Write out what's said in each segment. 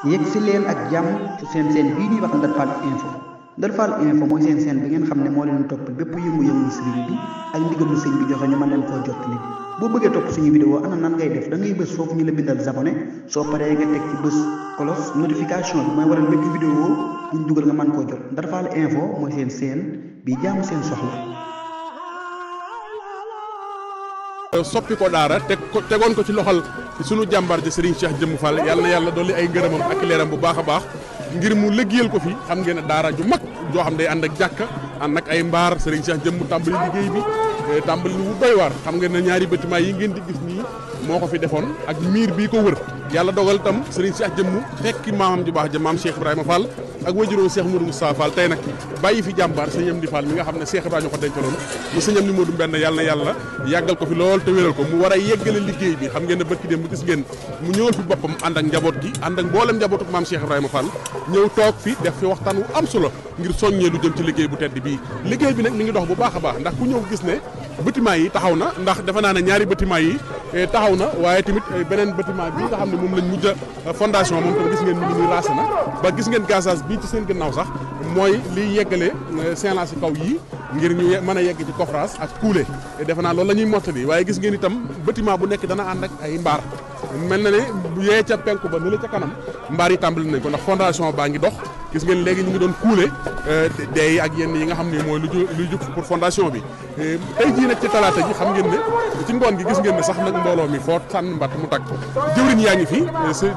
yegg si leen ak jàmm ci seen bii ñuy wax Ndar Fall info Ndar Fall info mooy seen bi ngeen xam ne moo leen topp bépp yëngu-yëngu sëriñ bi ak ndigalu sëñ bi joxe ñu mën leen koo jot li boo bëggee topp suñu vidéo ana nan ngay def da ngay bës foofu ñu la bindal abonné soo paree nga teg ci bës cloche notification bi mooy waral bépp vidéo buñ dugal nga mën koo jot Ndar Fall info mooy seen bi jaamu seen soxla. soppi ko daara tegoon ko ci loxol sunu jàmbaar ji Serigne Cheikh Jëmm Fall yàlla na yàlla dolli ay ngërëmam ak leeram bu baax a baax ngir mu liggéeyal ko fi xam ngeen ne daara ju mag joo xam day ànd ak jàkka ànd ak ay mbaar Serigne Cheikh Jëmm tàmbali liggéey bi tàmbali lu doy waar xam ngeen ne ñaari bâtiment yi ngeen di gis nii moo ko fi defoon ak miir bii ko wër yàlla dogal itam Serigne Cheikh Jëmm fekki maamam ju baax ja maam Cheikh Ibrahima Fall ak wajuroo Cheikh Modou Moustapha Fall tey nag bàyyi fi jàmbaar sëñ Amdi Fall mi nga xam ne Cheikh Ibrahima ko dencaloon mu sëñ Amdi Modou Mbenn yàlla na yàlla yàggal ko fi lool te wéral ko mu war a yeggale liggéey bi xam ngeen ne barki dem bu gis ngeen mu ñëwal fi boppam ànd ak njaboot gi ànd ak mboolem njabootu maam Cheikh Ibrahima Fall ñëw toog fi def fi waxtaan wu am solo ngir soññee lu jëm ci liggéey bu tedd bii liggéey bi nag mi ngi dox bu baax a baax ndax ku ñëw gis ne bâtiment yi taxaw na ndax defe naa ne ñaari bâtiment yi taxaw na waaye tamit beneen bâtiment bi nga xam ne moom lañ mujj a fondation moom tam gis ngeen mi ngi nii raase na ba gis ngeen gazage bii ci seen gannaaw sax mooy liy yeggale séenage kaw yii ngir ñu mën a yegg ci coffrage ak kuule defe naa loolu la ñuy mottali waaye gis ngeen itam bâtiment bu nekk dana ànd ak ay mbaar mel na ne yee ca penku ba ni la ca kanam mbaar yi tàmbali nañ ko ndax fondation baa ngi dox gis ngeen léegi ñu ngi doon kuule day ak yenn yi nga xam ne mooy luy jub pour fondation bi tey jii nag ci talaata ji xam ngeen ne ci ngoon gi gis ngeen ne sax nag mbooloo mi foo sànn mbatt mu tag jëwriñ yaa ngi fi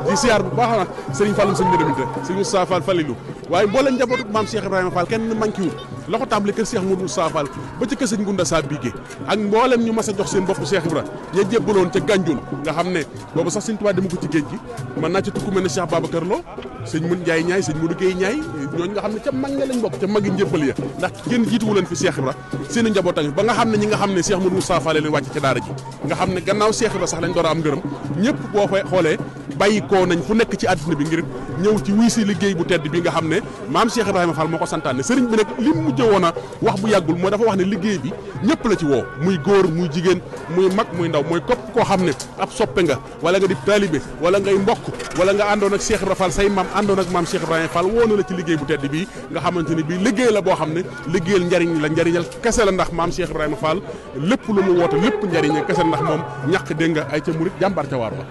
di siyaar bu baax nag Serigne Fallum sëñ Ndéréminte Serigne Moustapha Fall Falilou waaye mbooleem njabootu maam Cheikh Ibrahima Fall kenn manqué wul loxo tàmbali kër Cheikh Modou Moustapha Fall ba ci kër sëñ Gunda Sa Bigué ak mboolem ñu mas a jox seen bopp Cheikh Ibra ña jébbaloon ca Gànjool nga xam ne boobu sax sëñ Tuubaa demu ko ci géej gi mën naa ci tukku mel ne Cheikh Babacar Lo sëñ Mun Njaay ñaay sëñ Modou Gueye ñaay ñooñu nga xam ne ca mag ña lañ bokk ca magi njébbal ya ndax kenn jiituwu leen fi Cheikh Ibra seen njaboot tamit ba nga xam ne ñi nga xam ne Cheikh Modou Moustapha Fall leen wàcc ca daara ji nga xam ne gannaaw Cheikh Ibra sax lañ door a am ngërëm ñëpp boo fa xoolee bàyyi koo nañ fu nekk ci àddina bi ngir ñëw ci wii si liggéey bu tedd bi nga xam ne maam Cheikh Ibrahima Fall moo ko santaane sëriñ bi nag li mu mujj woon a wax bu yàggul mooy dafa wax ne liggéey bi ñëpp la ci woo muy góor muy jigéen muy mag muy ndaw mooy képp koo xam ne ab soppe nga wala nga di taalibe wala ngay mbokk wala nga àndoon ak Cheikh Ibrahima Fall say maam àndoon ak maam Cheikh Ibrahima Fall woo na la ci liggéey bu tedd bi nga xamante ni bii liggéey la boo xam ne liggéeyal njariñ la njariñal kese la ndax maam Cheikh Ibrahima Fall lépp lu mu woote lépp njariñ kese ndax moom ñàkk dégg nga ay ca murit jàmbaar ca waar wa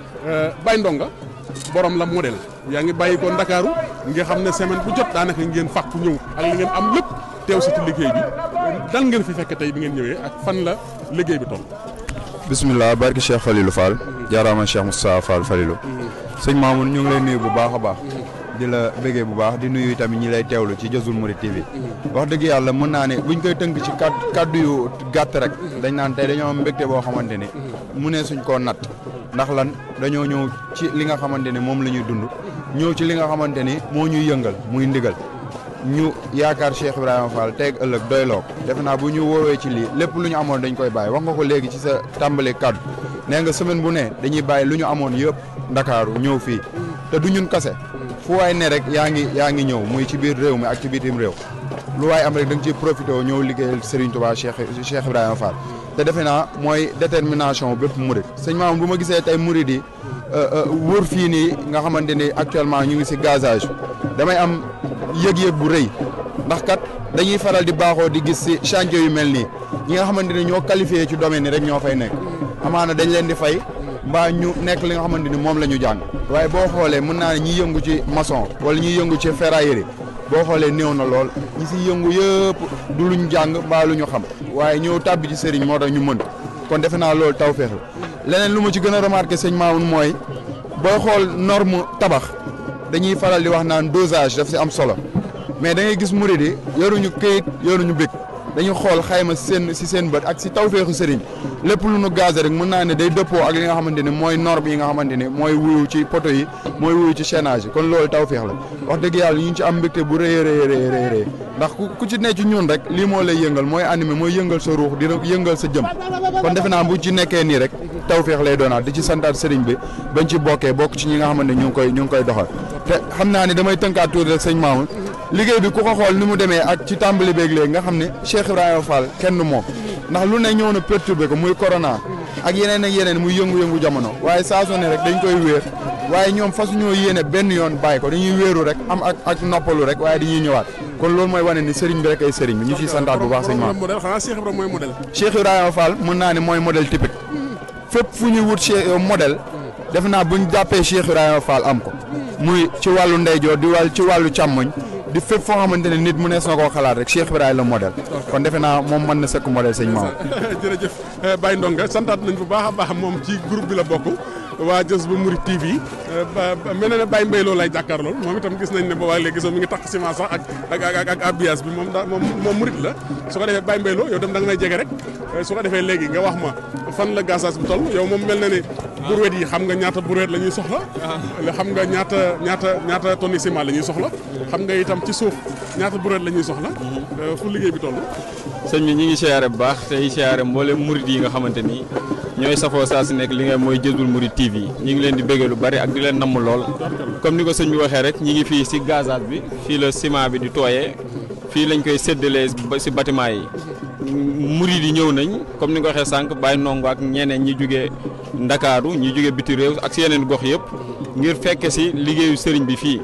Baye Ndonga borom la modèle yaa ngi bàyyi ko Ndakaaru nga xam ne semaine bu jot daanaka ngeen fàkku ñëw ak li ngeen am lépp teew si ci liggéey bi dal ngeen fi fekk tey bi ngeen ñëwee ak fan la liggéey bi toll. bisimilah barki Cheikh Falilou Fall jaaraama Cheikh Moustapha Fall Falilou sëñ Mamoun ñu ngi lay nuyu bu baax a baax di la bëggee bu baax di nuyu tamit ñi lay teewlu ci Jazboul Mouride TV wax dëgg yàlla mën naa ne buñ koy tënk ci kaddu yu gàtt rek dañ naan tey dañoo am mbégte boo xamante ni mu ne suñ koo natt ndax lan dañoo ñëw ci li nga xamante ni moom la ñuy dund ñëw ci li nga xamante ni moo ñuy yëngal muy ndigal ñu yaakaar Cheikh Ibrahima Fall teeg ëllëg doyloo defe naa bu ñu woowee ci lii lépp lu ñu amoon dañ koy bàyyi wax nga ko léegi ci sa tàmbali kaddu nee nga semaine bu ne dañuy bàyyi lu ñu amoon yëpp Ndakaaru ñëw fii te du ñun kase fu waay ne rek yaa ngi ñëw muy ci biir réew mi ak ci bitim réew lu waay am rek da nga ciy profité ñëw liggéeyal Serigne Touba Cheikh Ibrahima Fall te defe naa mooy détermination bépp murid sëñ Maam bu ma gisee tey murid yi wër fii nii nga xamante ni actuellement ñu ngi si gazage damay am yëg-yëg bu rëy ndax kat dañuy faral di baaxoo di gis si chantier yu mel nii ñi nga xamante ni ñoo qualifié ci domaine yi rek ñoo fay nekk amaana dañ leen di fay mbaa ñu nekk li nga xamante ni moom la ñu jàng waaye boo xoolee mën naa ne ñi yëngu ci maçon wala ñi yëngu ci ferraillerie boo xoolee néew na lool ñi si yëngu yëpp du luñ jàng mbaa lu ñu xam waaye ñëw tàbbi ci sëriñ moo tax ñu mën kon defe naa loolu tawfeex la leneen lu ma ci gën a remarqué sëñ Mamoun mooy booy xool norme tabax dañuy faral di wax naan dosage daf si am solo mais da ngay gis murid yi yoruñu këyit yoruñu bég dañu xool xayma si seen bët ak si tawfeexu sëriñ lépp lu nu gaz rek mën naa ne day dëppoo ak li nga xamante ni mooy norme yi nga xamante ni mooy wuyu ci poto yi mooy wuyu ci chaînage yi kon loolu tawfeex la wax dëgg yàlla ñu ngi ci am mbégte bu rëy ndax ku ci ne ci ñun rek lii moo lay yëngal mooy animé mooy yëngal sa ruux di yëngal sa jëm kon defe naa bu ci nekkee nii rek tawfeex lay doonaat di ci santaat sëriñ bi bañ ci bokk ci ñi nga xamante ne ñu ngi koy doxal te xam naa ne damay tënkaat tuuti rek sëñ Mamoun liggéey bi ku ko xool ni mu demee ak ci tàmbali beeg léegi nga xam ne Cheikh Ibrahima Fall kenn moom ndax lu ne ñëw na perturbé ko muy corona ak yeneen muy yëngu-yëngu jamono waaye saa su ne rek dañ koy wéer waaye ñoom fasuñoo yéene benn yoon bàyyi ko dañuy wéeru rek am ak noppalu rek waaye dañuy ñëwaat kon loolu mooy wane ni sëriñ bi rek ay sëriñ bi ñu ciy santaat bu baax sëñ Maam. modèle xanaa Cheikh Ibrahima mooy modèle. Cheikh Ibrahima Fall mën naa ne mooy modèle typique fépp fu ñuy wut modèle def naa buñ jàppee Cheikh Ibrahima Fall am ko muy ci wàllu ndeyjoor ci wàllu càmmoñ di fépp foo xamante ne nit mu nees na koo xalaat rek Cheikh Ibrahima la modèle kon defe naa moom mën na sëkk modèle sëñ Maam. jërëjëf Baye Ndonga santaat nañ bu baax a baax moom ci groupe bi la bokk waa Jazboul Mouride TV mel na ne Baye Mbaye loolu lay jàkkaarlool moom itam gis nañ ne boobaa léegi gisoo mi ngi takk ciment sax ak abias bi moom Mouride la su ko defee Baye Mbaye yow dem da nga may jege rek su ko defee léegi nga wax ma fan la gasage bi toll yow moom mel na ne brouette yi xam nga ñaata brouette la ñuy soxla xam nga ñaata tonni ciment la ñuy soxla xam nga itam ci suuf ñaata brouette la ñuy soxla fu liggéey bi toll. sëñ bi ñu ngi siyaare bu baax tey siyaare mboolem murid yi nga xamante ni ñooy safoo saa si nekk li nga mooy Jazboul Mouride TV ñu ngi leen di bëggee lu bari ak di leen namm lool comme ni ko sëñ bi waxee rek ñi ngi fii si gazage bi fii la ciment bi di tooyee fii lañ koy séddalee si bâtiment yi murid yi ñëw nañ comme ni nga ko waxee sànq Baye Ndongo ak ñeneen ñi jógee Ndakaaru ñi jógee biti réew ak si yeneen gox yëpp ngir fekke si liggéeyu sëriñ bi fii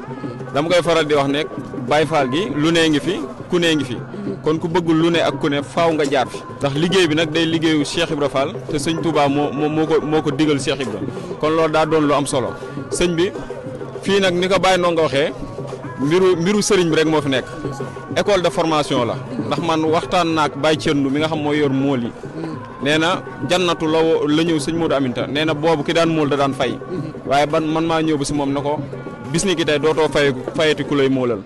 dama koy faral di wax ne Baye Fall gi lu nee ngi fi ku nee ngi fi kon ku bëggul lu ne ak ku ne faaw nga jaar fi ndax liggéey bi nag day liggéeyu Cheikh Ibra Fall te sëñ Touba moo ko digal Cheikh Ibra kon loolu daa doon lu am solo sëñ bi fii nag ni ko Baye Ndongo waxee mbiru sëriñ bi rek moo fi nekk école de formation la ndax man waxtaan naak Baye Thierno mi nga xam mooy yor mool yi nee na jannatu la ñëw sëñ Modou Aminta nee na boobu ki daan mool da daan fay waaye man maa ñëw ba si moom na ko bis ni ki tey dootoo fayati ku lay moolal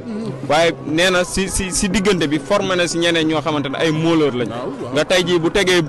waaye nee na si diggante bi formé na si ñeneen ñoo xamante ne ay mooleur lañ nga tey jii bu tegee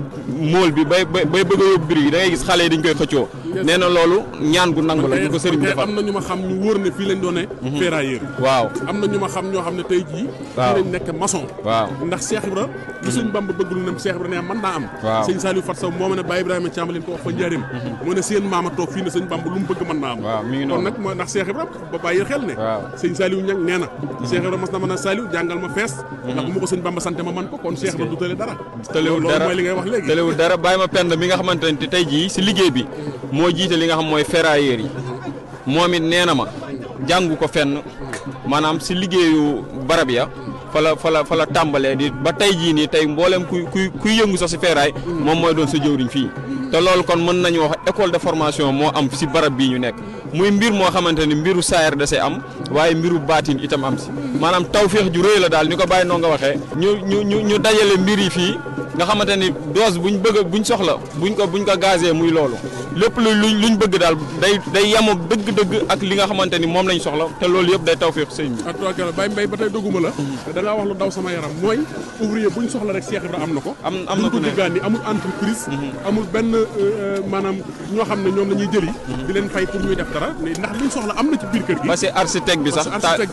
mool bi bay bëgg a yóbbu birig yi da ngay gis xale yi dañ koy xëccoo nee na loolu ñaan gu nangu la ñu ko sëriñ bi defal am na ñu ma xam ñu wóor ne fii lañ doone ferrailleur waaw am na ñu ma xam ñoo xam ne tey jii fii lañ nekk maçon waaw ndax Cheikh Ibra lu sëñ Bamba bëggul ne Cheikh Ibra ne mën naa am sëñ Saliou Fat Sow moo ma ne Baye Ibrahima Thiam leen ko wax fa njaarim moo ne seen maama toog fii ne sëñ Bamba lu mu bëgg mën naa am kon nag moo ndax Cheikh Ibra ba bàyyi xel ne sëñ Saliou Niang nee na Cheikh Ibra mas na mën a Saliou jàngal ma fees ndax bu ma ko sëñ Bamba sante ma man ko kon Cheikh Ibra du tële dara tëlewul dara mooy li ngay wax léegi tëlewul dara bàyyi ma pend mi nga xamante ne tey jii si liggéey bi moo jiite li nga xam mooy ferrailleur yi moom it nee na ma jàngu ko fenn maanaam si liggéeyu barab ya fa la tàmbalee di ba tey jii nii tey mboolem kuy yëngu sax si ferraille moom mooy doon sa jëwriñ fii te loolu kon mën nañu wax école de formation moo am si barab bii ñu nekk muy mbir moo xamante ni mbiru saayar da see am waaye mbiru baatin itam am si maanaam tawféex ju rëy la daal ni ko Baye Ndongo waxee ñu dajale mbir yi fii nga xamante ni dose buñ soxla buñ ko gazee muy loolu lépp luñ bëgg daal day yamook dëgg-dëgg ak li nga xamante ni moom lañ soxla te loolu yëpp day tawféex sëñ bi ak Baye Mbaye ba tey dëgguma la da ngaa wax lu daw sama yaram mooy ouvrier buñ soxla rek Cheikh Ibra am na ko am na ko ni amul entreprise amul benn maanaam ñoo xam ne ñoom la ñuy jëli di leen fay pour ñuy def dara ndax luñ soxla am na ci biir kër gi ba si architecte bi sax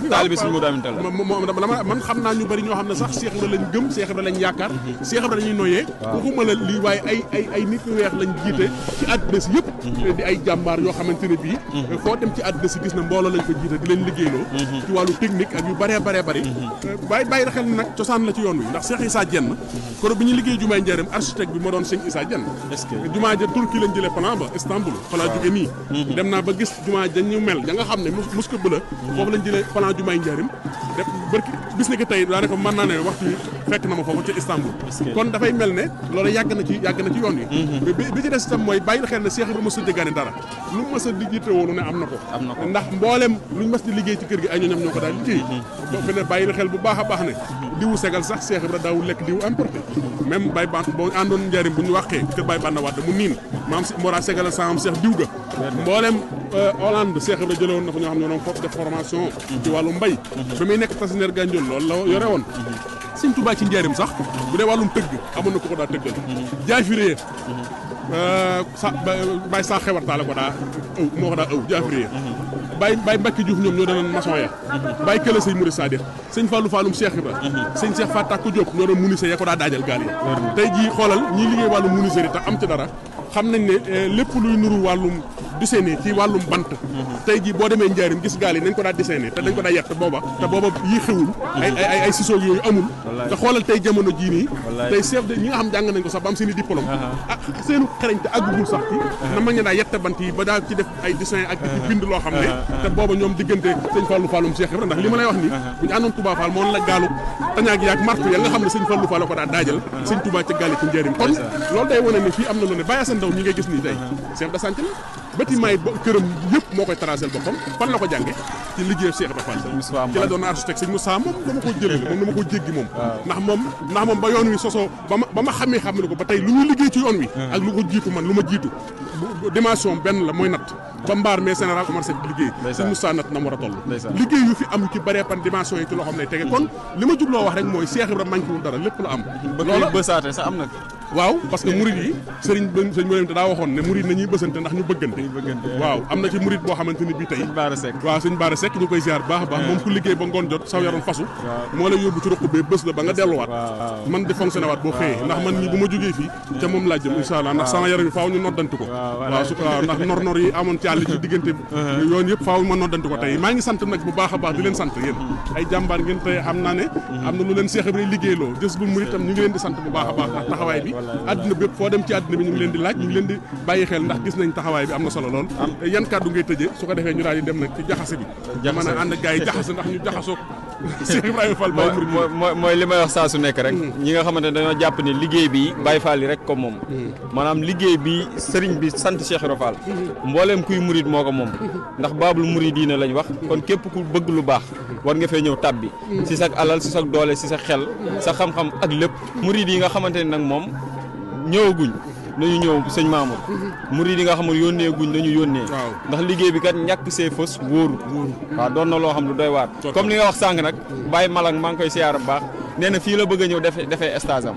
taalibe sëñ Modou Aminta la man xam naa ñu bari ñoo xam ne sax Cheikh Ibra lañ gëm Cheikh Ibra lañ yaakaar Cheikh Ibra lañuy noyee waxuma la lii waaye ay nit ñu weex lañ jiite ci àddina si yëpp di ay jàmbaar yoo xamante ne bii foo dem ci àddina si gis na mbooloo lañ fa jiite di leen liggéeyloo ci wàllu technique ak yu bëree bëri bàyyi xel ni nag cosaan la ci yoon wi ndax Cheikh Issa Diène koro bi ñu liggéey jumaay Njaaréem architecte bi moo doon Cheikh Issa Diène jumaa ja Turquie lañ jëlee plan ba Istanbul fa laa jóge nii dem naa ba gis jumaa ja ñu mel da nga xam ne muska bëla foofu lañ jëlee plan jumaay Njaaréem def bërki bis ni ki tey daa ko mën naa ne waxtu fekk na ma foofu ci Istanbul kon dafay mel ne loolu yàgg na ci yoon wi bi ci des itam mooy bàyyi xel ne Cheikh Ibra mos a jëgaane dara lu mas a di jiite woonu ne am na ko ndax mboolem luñ mas di liggéey ci kër gi ay ñooñam ñoo ko daal liggéey boo fi ne bàyyi xel bu baax a baax ne diwu segal sax Cheikh Ibra daawul lekk diwu importé même Baye Ban boo àndoon njëriñ bu ñu waxee kër Baye Banda Wade mu niin maam si Mora segal sa am Cheikh diw ga mboolem Hollande Cheikh Ibra jële woon na fa ñoo xam ne doon foofu def formation ci wàllu mbay ba muy nekk tasineer Gandiol loolu la yore woon Sëñ Tuubaa ci njaarim sax bu dee wàllum tëgg amoon na ko daa tëggal jaafiree Baye sa xewartaale ko daa ëw moo ko daa ëw jaafiree Baye Mbacke Diouf ñoom ñoo doon maçon ya Baye Këla sëñ Mouride Sadiq sëñ Fallou Falloum Cheikh Ibra sëñ Cheikh Fatak Diop ñoo doon menuisier ya ko daa daajal gaal yi tey jii xoolal ñii liggéey wàllum menuiserie tax am ci dara xam nañ ne lépp luy nuru wàllum dessiné ci wàllum bant tey jii boo demee njaarim gis gaal yi nañ ko daa dessiné te dañ ko daa yett booba yii xewul ay ciseaux yooyu amul te xoolal tey jamono jii nii tey chef de ñi nga xam jàng nañ ko sax ba am seeni diplôme seenu xereñ te àggugul sax ci na mag ñi daa yette bant yi ba daa ci def ay dessin ak di bind loo xam ne te booba ñoom diggante sëñ Fallou Fallum Cheikh Ibra ndax li ma lay wax ni bu ñu àndoon Touba Fall moom la gaalu tañaag yaag martu ya nga xam ne sëñ Fallou Fall ko daa daajal sëñ Touba ca gaal yi ci njëriñ kon loolu day wane ne fii am na lu ne Baye Assane Ndaw ñi ngay gis nii tey chef de chantier la bâtiment yi këram yëpp moo koy tracé boppam fan la ko jànge ci liggéey Cheikh Ibra Fall ci la doon architecte sëñ Moussa moom dama ko jëlale moom dama ko jéggi moom ndax moom ba yoon wi sosoo ba ma xamee xam ne ko ba tey lu ñu liggéey ci yoon wi ak lu ko jiitu man lu ma jiitu dimension benn la mooy natt ba mbaar mais général commencé liggéey sëñ Moussa natt na mu war a toll liggéey yu fi am yu ci bëree pan dimension yi ci loo xam ne tege kon li ma jubloo wax rek mooy Cheikh Ibra manqué wul dara lépp la am loolu bësaate sax am na waaw parce que murid yi sëñ Moussa te daa waxoon ne murid nañuy bësante ndax ñu bëggante waaw am na ci murid boo xamante ni bii tey waaw sëñ Bara Seck ñu koy ziar baax a baax moom ku liggéey ba ngoon jot saw yaroon fasu moo lay yóbbu ci roq bee bës la ba nga delluwaat man di fonctionné waat boo xëyee ndax man ñi bu ma jógee fii ca moom laa jëm incha allah ndax sama yaram yi faaw ñu noddanti ko waaw su waaw ndax nor yi amoon ci àll ci diggante yoon yëpp faaw ma noddanti ko tey maa ngi sant nag bu baax a baax di leen sant yéen ay jàmbaar ngeen tey xam naa ne am na lu leen Cheikh Ibra liggéeyloo jës bul murid tam ñu ngi leen di sant bu baax a baax ndax taxawaay bi àdduna bépp foo dem ci àdduna bi ñu ngi leen di laaj ñu ngi leen di bàyyi xel ndax gis nañ taxawaay bi am na solo lool yan kàddu ngay tëjee su ko defee ñu daal di dem nag ci jaxase bi mën a ànd gars yi jaxase ndax ñu jaxasoo Cheikh Ibrahima Fall Baye Mouride mooy li may wax saa su nekk rek ñi nga xamante ne dañoo jàpp ni liggéey bi Baye Fall yi rek ko moom maanaam liggéey bi sëriñ bi sant Cheikh Ibrahima Fall mbooleem kuy murid moo ko moom ndax baabul muridiina lañ wax kon képp ku bëgg lu baax war nga fee ñëw tàbbi si sa alal si sa doole si sa xel sa xam-xam ak lépp murid yi nga xamante ne nag moom ñëwaguñ nañu ñëw sëñ Mamour murid yi nga xam ne yónnee guñ nañu yónnee ndax liggéey bi kat ñàkk see fës wóoru waaw doon na loo xam lu doy waar comme li nga wax sànq nag Baye Malak maa ngi koy siyaar bu baax nee na fii la bëgg a ñëw defee stage am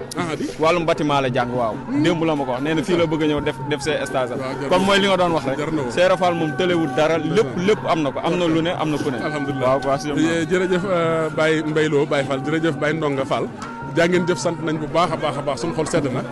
wàllum bâtiment la jàng waaw démb la ma ko wax nee na fii la bëgg a ñëw def see stage am kon mooy li nga doon wax rek Cheikh Ibra Fall moom tëlewul dara lépp am na ko am na lu ne am na ku ne alhamdulilah waaw jërëjëf Baye Mbayloo Baye Fall jërëjëf Baye Ndonga Fall jaa ngeen jëf sant nañ bu baax a baax a baax suñu xol sedd na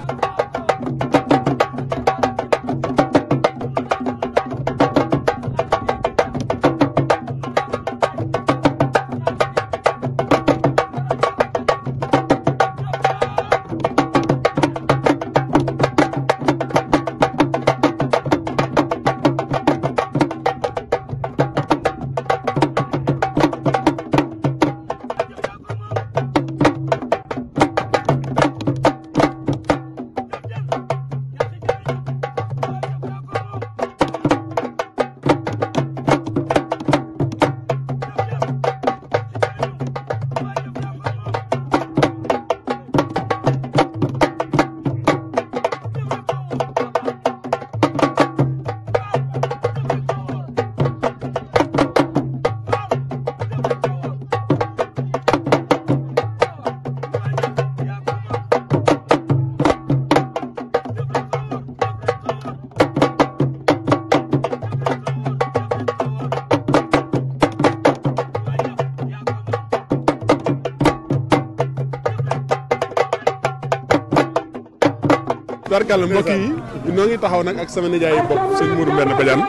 tarkal mbokk yi ñoo ngi taxaw nag ak sama nijaay bopp sëñ Modou Mbène Badiane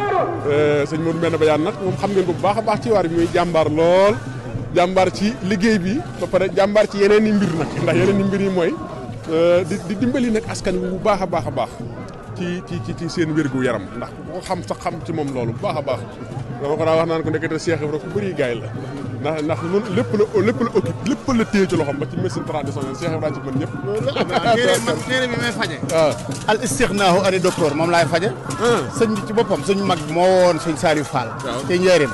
sëñ Modou Mbène Badiane nag moom xam ngeen ko bu baax a baax ci waar bi muy jàmbaar lool jàmbaar ci liggéey bi ba pare jàmbaar ci yeneen i mbir nag ndax yeneen i mbir yi mooy di dimbali nag askan wi bu baax a baax a baax ci seen wérgu yaram ndax bu ko xam sax xam ci moom loolu bu baax a baax dama ko daa wax naan ko ndekete Cheikh Ibra ku bëri gaay la ndax noonu lépp la occupé lépp la téye ci loxoom ba ci médecine traditionnelle Cheikh Ibra ci mën ñëpp téere bi may faje al istighnaahu ani docteur moom laay faje sëñ bi ci boppam sëñ mag moo woon sëñ Saliou Fall te njëriñ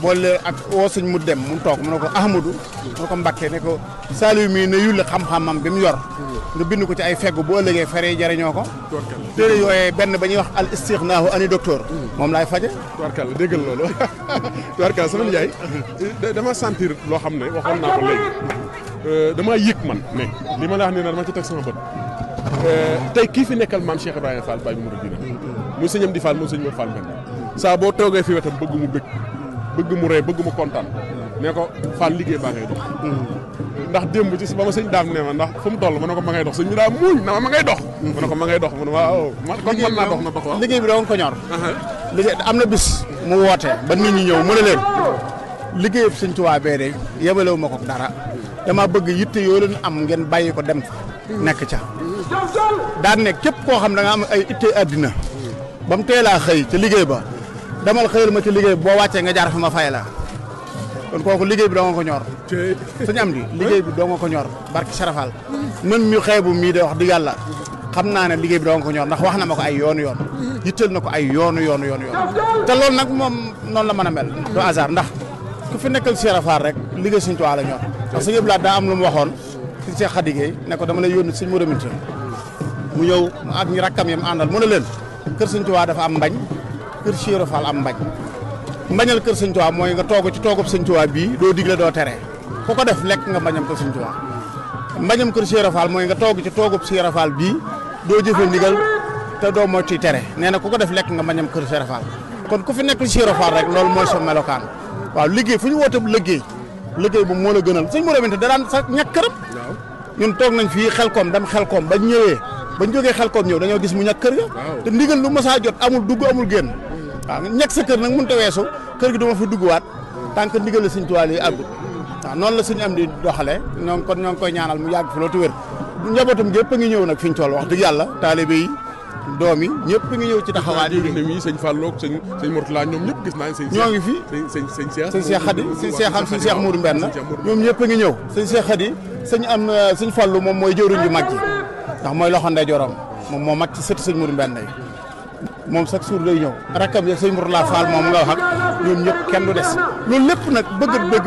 boole ak woo sëñ mu dem mu toog mu ne ko Ahmadou mu ne ko Mbakke ne ko Saliou mii ne yulli xam-xamam bi mu yor nga bind ko ci ay feggu bu ëllëgee fere jariñoo ko téere yooyee benn ba ñuy wax al istighnaahu ani docteur moom laay faje tubarkalla déggal loolu tubarkalla sama nijaay dama sentir loo xam ne waxoon naa ko léegi dama yëg man ne li ma la wax ne dama ci teg sama bët tey kii fi nekkal maam Cheikh Ibrahima Fall Baye Mouride muy sëñ Amdi Fall muy sëñ Mor Fall Mbène saa boo toogee fi wetam bëgg mu bëgg bëgg mu rey bëgg mu kontaan ne ko Fall liggéey baa ngay dox ndax démb ci ba ma sëñ daam ne ma ndax fu mu toll ma ne ko ma ngay dox sëñ bi daa muuñ na ma ngay dox ma ne ko ma ngay dox mu ne waaw kon mën naa dox na dox liggéey bi doon ko ñor liggéey am na bis mu woote ba nit ñi ñëw mu ne leen liggéeyub sëñ Tuubaa bee de yemalewu ma ko dara dama bëgg yitte yoo leen am ngeen bàyyi ko dem fa nekk ca daan ne képp koo xam da nga am ay itte àddina ba mu teelaa xëy ca liggéey ba damal xëyal ma ci liggéey boo wàccee nga jaar fa ma fay la kon kooku liggéey bi doo nga ko ñor sëñ am di liggéey bi doo nga ko ñor barki sarafal man mi xeebu mii de wax di yàlla xam naa ne liggéey bi doo nga ko ñor ndax wax na ma ko ay yoonu yoon yitteel na ko ay yoonu te loolu nag moom noonu la mën a mel du hasard ndax ku fi nekkal Cheikh Fall rek liggéey sëñ Tuubaa la ñor ndax sëñ Abdou Lahad daa am lu mu waxoon ci Cheikh Khady Gueye ne ko dama lay yónni sëñ Modou Minta mu ñëw ak ñi rakkam yam àndal mu ne leen kër sëñ Tuubaa dafa am mbañ kër Cheikh Fall am mbañ mbañal kër sëñ Tuubaa mooy nga toog ci toogub sëñ Tuubaa bii doo digle doo tere ku ko def lekk nga mbañam kër sëñ Tuubaa mbañam kër Cheikh Fall mooy nga toog ci toogub Cheikh Fall bii doo jëfe ndigal te doo moytu tere nee na ku ko def lekk nga mbañam kër Cheikh Fall kon ku fi nekk Cheikh Fall rek loolu mooy sa melokaan waaw liggéey fu ñu woote liggéey bu moo la gënal sëñ Modou Minta da daan sa ñàkk këram ñun toog nañ fii Xelkom dem Xelkom bañ ñëwee bañ jógee Xelkom ñëw dañoo gis mu ñàkk kër ga te ndigal lu masaa jot amul dugg amul génn waaw ñàkk sa kër nag mënut a weesu kër gi duma fa dugguwaat tant que ndigal la sëñ Tuubaa yi àggut waaw noonu la sëñ am di doxale ñoo ngi koy ñaanal mu yàgg fi loolu te wér njabootam gépp a ngi ñëw nag fi ñu toll wax dëgg yàlla taalibe yi doom yi ñëpp ngi ñëw ci taxawaay yi sëñ Fallou sëñ Mourtala ñoom ñëpp gis naa ñoo ngi fi sëñ Cheikh Khady sëñ Cheikh am sëñ Cheikh Mourou Mbenn ñoom ñëpp a ngi ñëw sëñ Cheikh Khady sëñ Fallou moom mooy jëwriñ ju mag ji ndax mooy loxo ndeyjooram moom moo mag ci sët sëñ Mourou Mbenn moom chaque jour day ñëw rakkam yi sëñ Mourtala Fall moom nga wax ak ñoom ñëpp kenn du des loolu lépp nag bëgg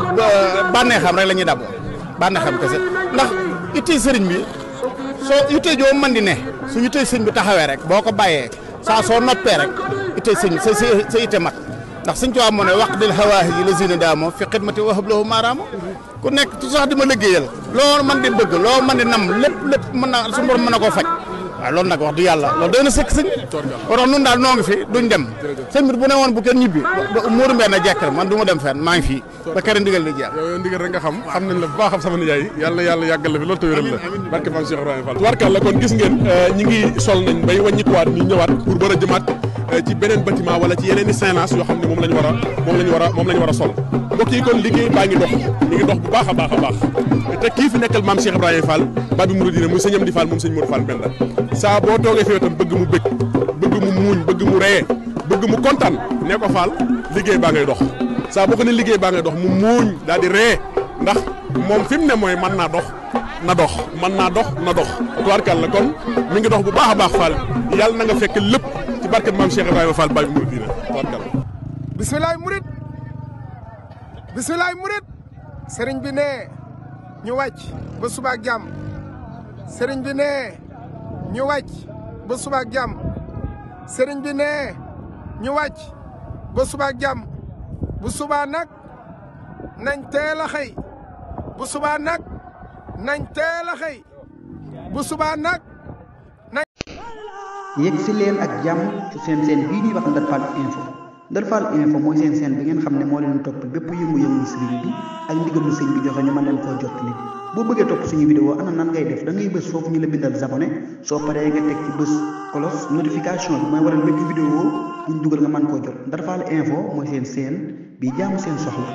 bànneexam rek la ñuy daboo bànneexam kese ndax ittee sëriñ bi soo ittee joo mën di ne su ittee sëñ bi taxawee rek boo ko bàyyee saa soo noppee rek ittee sëñ sa itte mat ndax sëñ Tuubaa moo ne waq dil hawaahi yi la zina daamoo fi xidmati wahab lahu maaraamo ku nekk tu sax di ma liggéeyal loo mën di bëgg loo mën di nam lépp mën na su borom mën na koo faj waaw loolu nag wax du yàlla loolu doy na sëkk sëñ waroon nun daal noo ngi fi duñ dem sëñ bi bu ne woon bu kenn ñibbi Modou Mbenn jekk man du ma dem fenn maa ngi fii ba kere ndigal li jeex yow ndigal rek nga xam nañ la bu baax xam sama nijaay yàlla yàggal la fi loolu te wéral la barke Maam Cheikh Ibrahima Fall tubaarkàlla kon gis ngeen ñi ngi sol nañ bay wàññikuwaat ñu ñëwaat pour mën a jëmaat ci beneen bâtiment wala ci yeneen i séance yoo xam ne moom lañ war a sol mbokk yi kon liggéey baa ngi dox mi ngi dox bu baax a baax te kii fi nekkal Maam Cheikh Ibrahima Fall Babi Mouridina muy sëñ Amdi Fall moom sëñ Modou Fall Mbenda saa boo toogee fi tam bëgg mu bëgg bëgg mu muuñ bëgg mu reye bëgg mu kontaan ne ko Fall liggéey baa ngay dox saa boo ko ne liggéey baa ngay dox mu muuñ daal di ree ndax moom fi mu ne mooy mën naa dox na dox mën naa dox na dox tubaarkàlla kon mi ngi dox bu baax a baax Fall yàlla na nga fekk lépp ci barket Maam Cheikh Ibrahima Fall Babi Mouridina tubaarkàlla bismilaay murit sëriñ bi ne ñu wàcc ba suba ak jàmm sëriñ bi ne ñu wàcc ba suba ak jàmm sëriñ bi ne ñu wàcc ba suba ak jàmm bu subaa nag nañ teel a xëy bu subaa nag nañ teel a xëy bu subaa nag nañ yegg si leen ak jàmm ci seen bii ñuy wax Ndar Fall info Ndar Fall info mooy seen bi ngeen xam ne moo leen topp bépp yëngu-yëngu sëriñ bi ak ndigalu sëñ bi joxe ñu mën leen koo jot li boo bëggee topp suñu vidéo ana nan ngay def da ngay bës foofu ñu la bindal abonné soo paree nga teg ci bës cloche notification bi mooy waral bépp vidéo buñ dugal nga mën koo jot Ndar Fall info mooy seen bi jaamu seen soxla